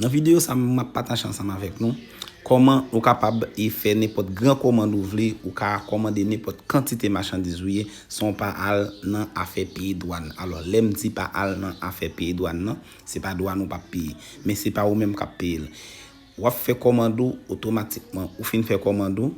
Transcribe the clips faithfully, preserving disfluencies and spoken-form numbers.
Nan videyo sa, m ap pataje ansanm avèk nou kòman ou kapab e fè nenpòt gran kòmand ou vle, ou ka kòmande nenpòt kantite machandiz ou ye, san w pa al nan afè peye dwàn. Alò, lè m di pa al nan afè peye dwàn nan, se pa dwàn ou p ap peye, men se pa ou menm k ap peye l. W ap fè kòmand ou otomatikman. Ou fin fè kòmand ou,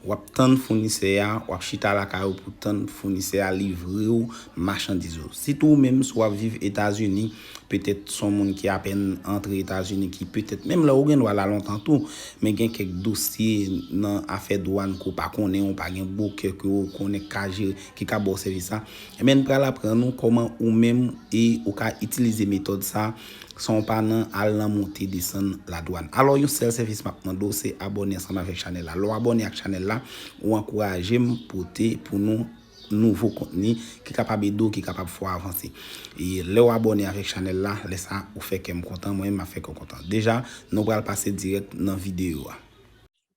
w ap tann founisè a, w ap chita lakay ou pou tann founisè a livre w machandiz ou. Sitou ou menm, si w ap viv Etazini, petèt s on moun ki apèn antre Etazini, ki petèt, menm lè ou gen dwa la lontan tou, men gen kèk dosye nan afè dwàn ke w pa konnen, ou pa gen bwokè ke w konnen k ka jere, ki ka ba w sèvis sa, ebyen, n pral aprann ou kòman ou menm e ou ka itilize metòd sa, san w pa nan al nan monte desann ladwàn. Alò, yon sèl sèvis m ap mande w, se abòne ansanm avèk chanèl la. Lè w abòne ak chanèl la, ou ankouraje m pote pou nou nouvo kontni ki kapab ede w, ki kapab fè w avanse. E lè w abòne avèk chanèl la, lè sa ou fè kè m kontan, mwen menm m ap fè kè w kontan. Deja, nou pral pase dirèk nan videyo a.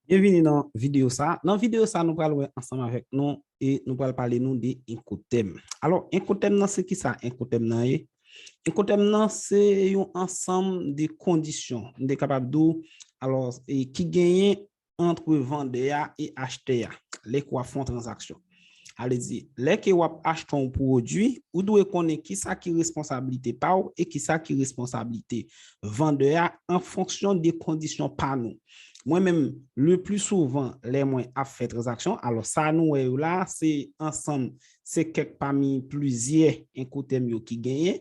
Byenvini nan videyo sa. Nan videyo sa, nou pral wè ansanm avèk nou e nou pral pale nou de Incoterm. Alò, Incoterm nan se kisa Incoterm nan ye? Incoterm nan se yon ansanm de kondisyon, m te kapab di w, alò, e ki genyen ant vandè a e achtè a, lè ke w ap fè yon tranzaksyon. Sa vle di, lè ke w ap achte yon pwodui, ou dwe konnen kisa ki responsablite pa w e kisa ki responsablite vandè a an fonksyon de kondisyon pa nou. Mwen menm, le pli souvan, lè mwen ap fè tranzaksyon, alò sa nou wè yo la, se ansanm, se kèk pami plizyè Incoterm yo ki genyen,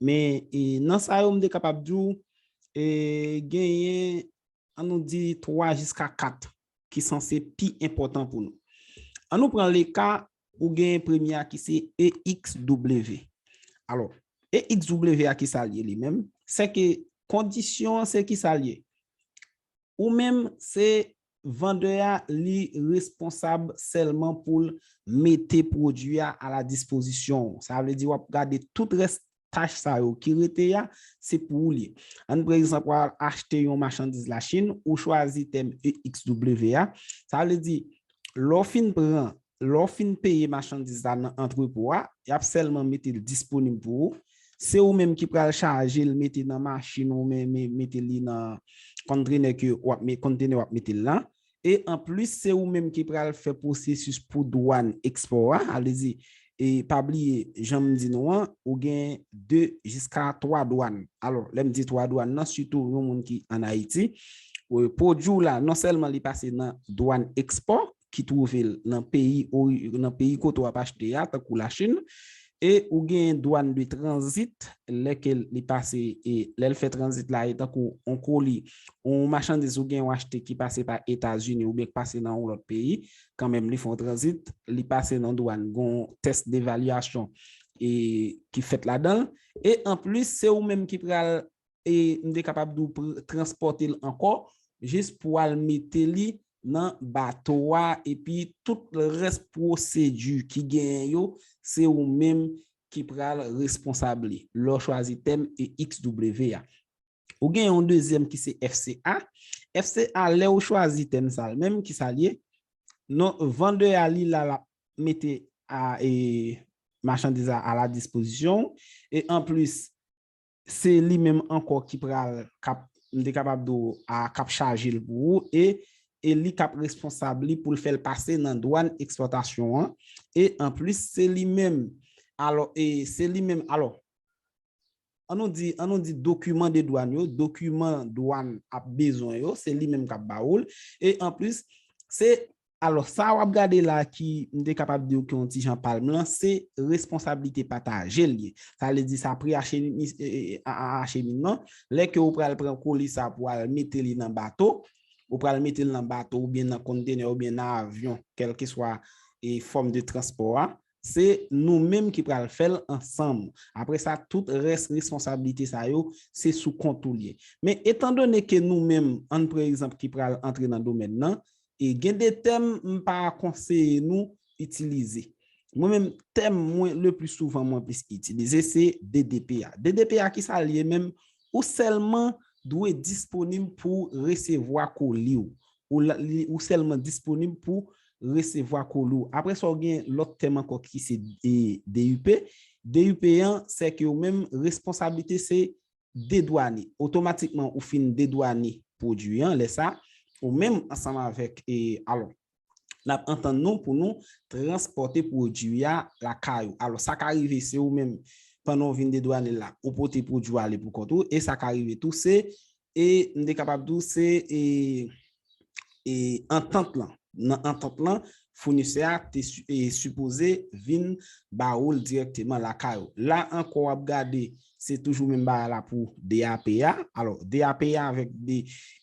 men e, nan sa yo, m te kapab di w, e, genyen, ann nou di, twa jiska kat ki sanse pi enpòtan pou nou. Ann nou pran le ka, ou gen premye a ki se E X W. Alò, E X W a ki sa l ye li menm? Se ke kondisyon an se ki sa l ye? Ou menm, se vandè a li responsab sèlman pou l mete pwodui a a la dispozisyon w. Sa vle di w ap gade tout rès tach sa yo ki rete a, se pou ou l ye. Ann pran egzanp, w al achte yon machandiz Lachin, ou chwazi tèm E X W a. Sa vle di, lè w fin pran, lè w fin peye machandiz la nan antrepo a, y ap sèlman mete l disponib pou ou. Se ou menm ki pral chaje l, mete nan machin ou, men, men, mete li nan konntenè ke w ap, kontenè w ap mete l la. E anplis, se ou menm ki pral fè pwosesis pou dwàn ekspò a. Sa vle di, e pa bliye, jan m di nou an, ou gen de jiska twa dwàn. Alò, lè m di twa dwàn nan, sitou yon moun ki ann Ayiti, e, pwodui w la, non sèlman li pase nan dwàn ekspò, ki twouve l nan peyi, ori-, nan peyi kote w ap achte a, tankou Lachin, e ou gen dwàn de tranzit, lè ke li pase, e lè l fè tranzit la, e tankou yon koli, yon machandiz ou gen yon achte ki pase pa Etazini oubyen ki pase nan yon lòt peyi, kanmenm li fè yon tranzit, li pase nan dwàn, gen yon tès devalyasyon, e, ki fèt ladan l. E anplis, se ou menm ki pral, e, m te kapab di w, pr-, transpòte l ankò, jis pou w al mete li nan bato a, epi tout rès pwosedi ki genyen yo, se ou menm ki pral responsab li, lè w chwazi tèm E X W a. Ou gen yon dezyèm ki se F C A. F C A, lè w chwazi tèm sa l menm, ki sa l ye? Non, vandè a li la, l ap mete a, e, machandiz a a la dispozisyon w. E anplis, se li menm ankò ki pral, k ap, m te kapab di w, a, k ap chaje l pou ou. E, e li k ap responsab li pou l fè l pase nan dwàn ekspòtasyon an. E anplis, se li menm, alò, e se li menm, alò, ann nou di, ann nou di dokiman de dwàn yo, dokiman dwàn ap bezwen yo, se li menm k ap ba ou l. E anplis, se, alò, sa w ap gade la ki, m te kapab di w ki yon ti jan palm lan, se responsablite pataje l ye. Sa vle di sa pre acheminman, lè ke ou pral pran koli sa pou al mete li nan bato, ou pral mete l nan bato oubyen nan konntenè oubyen nan avyon, kèlkeswa, e, fòm de transpò a, se nou menm ki pral fè l ansanm. Apre sa, tout rès responsablite sa yo, se sou kont ou l ye. Men etandone ke nou menm, ann pran egzanp ki pral antre nan domèn nan, e gen de tèm m pa konseye nou itilize. Mwen menm, tèm mwen le pli souvan mwen plis itilize, se D D P a. D D P a, ki sa l ye menm? Ou sèlman dwe disponib pou resevwa koli w. Ou la, li, ou sèlman disponib pou resevwa koli w. Apre sa, w gen lòt tèm ankò ki se, e, D U P. D U P an, se ke ou menm, responsablite se dedwane. Otomatikman ou fin dedwane pwodui an, lè sa ou menm ansanm avèk e alò n ap antann nou pou nou transpòte pwodui a lakay ou. Alò sa ka rive se ou menm pandan w vin dedwane l la ou pote pwodui w ale pou kont ou e sa ka rive tou se e m te kapab di w se e e antant lan. Nan antant lan, founisè a te e sipoze vin ba ou l dirèkteman lakay ou. La ankò w ap gade se toujou menm bagay la pou DAP a. Alò DAP a avèk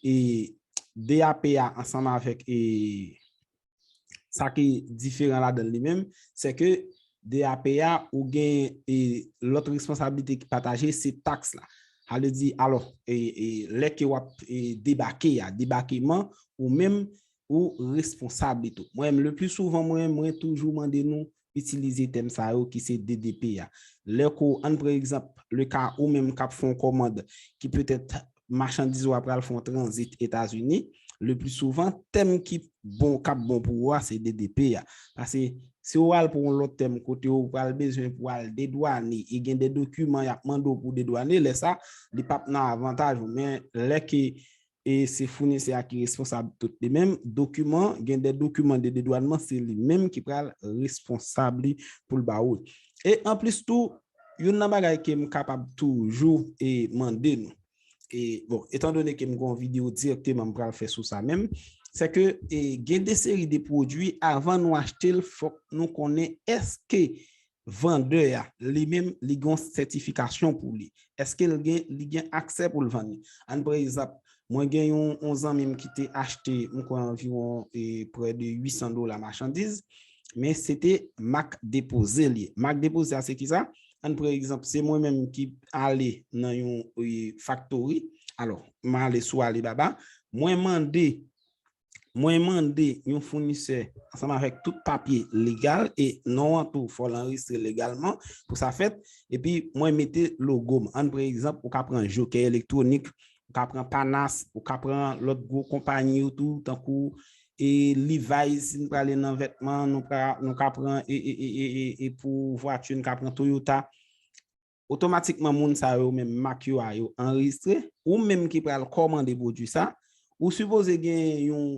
e DAP a ansanm avèk e sa ki diferan ladan l li menm, se ke DAP a ou gen e lòt responsablite ki pataje se taks la. Sa vle di alò e e lè ke w ap e debake a, debakeman ou menm ou responsab li tou. Mwen menm le pli souvan mwen mwen toujou mande nou itilize tèm sa yo ki se DDP a. Lè ke w ann pran egzanp le ka ou menm k ap fè yon kòmand ki petèt machandiz ou a pral fè yon tranzit Etazini, le pli souvan tèm ki bon k ap bon pou ou a se DDP a. Paske si w al pou yon lòt tèm kote ou pral bezwen pou al dedwane e gen de dokiman y ap mande w pou dedwane, lè sa li p ap nan avantaj ou. Men lè ke e se founisè a ki responsab tout li menm, dokiman, gen de dokiman de dedwanman se li menm ki pral responsab li pou l ba ou. E anplis tou, youn nan bagay ke m kapab toujou e mande nou e bon, etandone ke m gen yon videyo dirèkteman m pral fè sou sa menm, se ke e gen de seri de pwodui avan nou achte l fòk nou konnen èske vandè a li menm li gen yon sètifikasyon pou li? Èske l gen li gen aksè pou l vann li? Ann pran egzanp, mwen gen yon yon zanmi m ki te achte m kwè anviwon e prè de uit san dola machandiz, men se te mak depoze l ye. Mak depoze a se kisa? Ann pran egzanp, se mwen menm ki ale nan yon e faktori. Alò, m ale sou Alibaba, mwen mande mwen mande yon founisè ansanm avèk tout papye legal e non an tou fò l anrejistre legalman pou sa fèt epi mwen mete logo m. Ann pran egzanp, ou ka pran Joker Electronic, ou ka pran Panas, ou ka pran lòt gwo konpayi yo tou tankou e Levi's si n prale nan vètman, nou ka nou ka pran e e e e e e pou vwati nou ka pran Toyota. Otomatikman moun sa yo menm mak yo a yo anrejistre, ou menm ki pral kòmande pwodui sa, ou sipoze gen yon,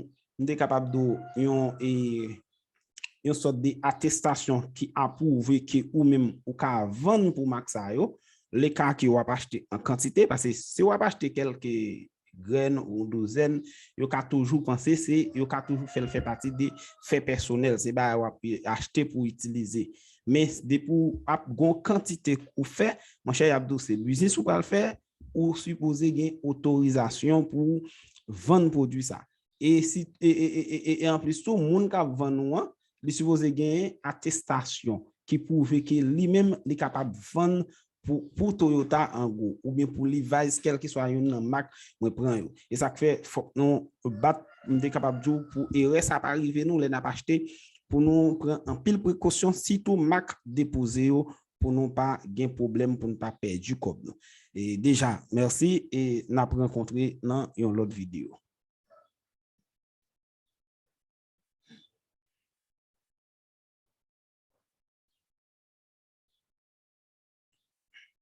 m te kapab di w, yon e yon sòt de atestasyon ki apwouve ke ou menm ou ka vann pou mak sa yo, le ka ke w ap achte an kantite, paske si w ap achte kèlke grenn ou douzèn, yo ka toujou panse se, yo ka toujou fè l fè pati de fè pèsonèl, se bagay w ap achte pou itilize. Men depi w ap gen yon kantite ou fè, monchè, y ap di w se biznis ou pral fè, ou sipoze gen otorizasyon pou w vann pwodui sa. E si e, e, e, e, e anplis tou, moun k ap vann ou an, li sipoze genyen atestasyon ki pwouve ke li menm li kapab vann pou, pou Toyota an gwo, oubyen pou Levi's, kèlkeswa youn nan mak mwen pran yo. E sa k fè fòk nou bat, m te kapab di w, pou erè sa pa rive nou lè n ap achte, pou nou pran anpil prekosyon, sitou mak depoze yo, pou nou pa gen pwoblèm, pou n pa pèdi kòb nou. E deja, mèsi e n ap rankontre nan yon lòt videyo.